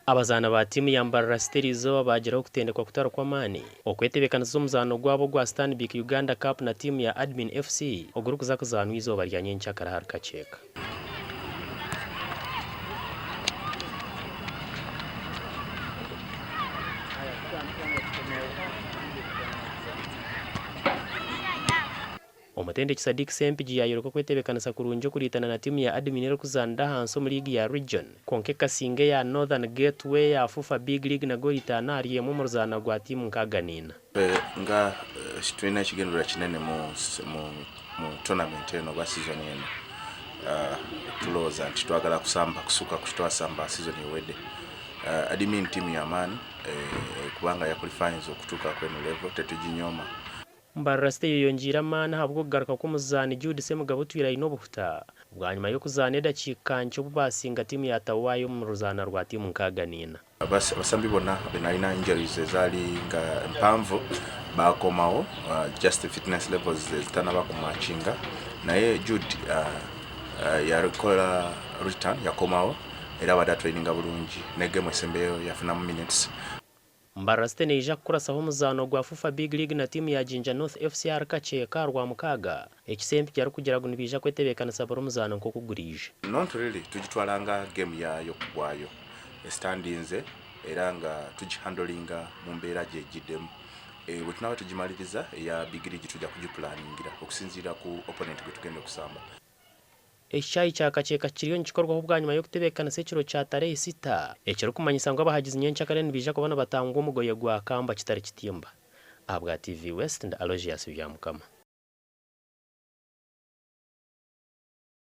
Abazaani ba tiimu ya Mbarara City eriizooba baagira okutendekwa kutari kw'amaani okwetebeekanisiza omuzaano gwabo ogwa Stanbic Uganda Cup na tiimu ya Admin FC ogurikuza kuzaanwa eizooba rya nyenkyakare ahari Kakyeka. Omutendeki Sadiq Ssempigi yaayoreka okwetebeekanisa kurungi okuriitana na tiimu ya Admin erikuzaanira ahansi omu liigi ya Region kwonka ekasinga eya Northern Gateway eya FUFA Big League na goolo itaano ahari emwe omu ruzaana rwa tiimu nkaaga n'eina. Nga twine ekigendererwa kinene mu mu tournament eno oba season eno, tulowooza nti twagala kusamba kusuka ku kitwasamba season ewedde. Admin tiimu ya maani kubanga yakulifayinze okutuuka kweno level tetuginyooma. Mbarara City eyeyongyeire amaani ahabw'okugaruka kw'omuzaani Jude Ssemugabo otwire aine obuhuta bwanyima y'okuzaana edakiika nkye obu baasinga tiimu ya Tawayi omu ruzaana rwa tiimu 64. Abasambi bona benalina injuries ezali nga mpanvu bakomawo just fitness levels zitanaba kumatchinga naye Jude yakola return yakomawo era abadde atraininga bulungi ne game esembeyo yafunamu minutes. Mbarara City neija kukurasaho omuzaano gwa FUFA Big League na tiimu ya Jinja North FC ahari Kakyeka aha Rwamukaaga. Eki Ssempigi arikugira ngu nibaija kwetebeekanisa buri muzaano nk'oku guriija. Not really, tugitwara nga game yaayo kubwayo estandinze era nga tugihandolinga mu mbeera gyejidemu. Bwetunaaba tugimaliriza eya Big League tuja kugipulaningira okusinziira ku opponent gwetugenda okusamba. Ekishaayi kya Kakyeka kiriyo nikikorwaho bwanyima y'okutebeekanisa ekiro kya Tarehe Sita, ekirikumanyisa ngu abahagizi nyenkyakare nibaija kuba nibatangwa omugoye gwa Kamba kitari kitimba. Ahabwa TV West, ndi Aloysius Byamukama.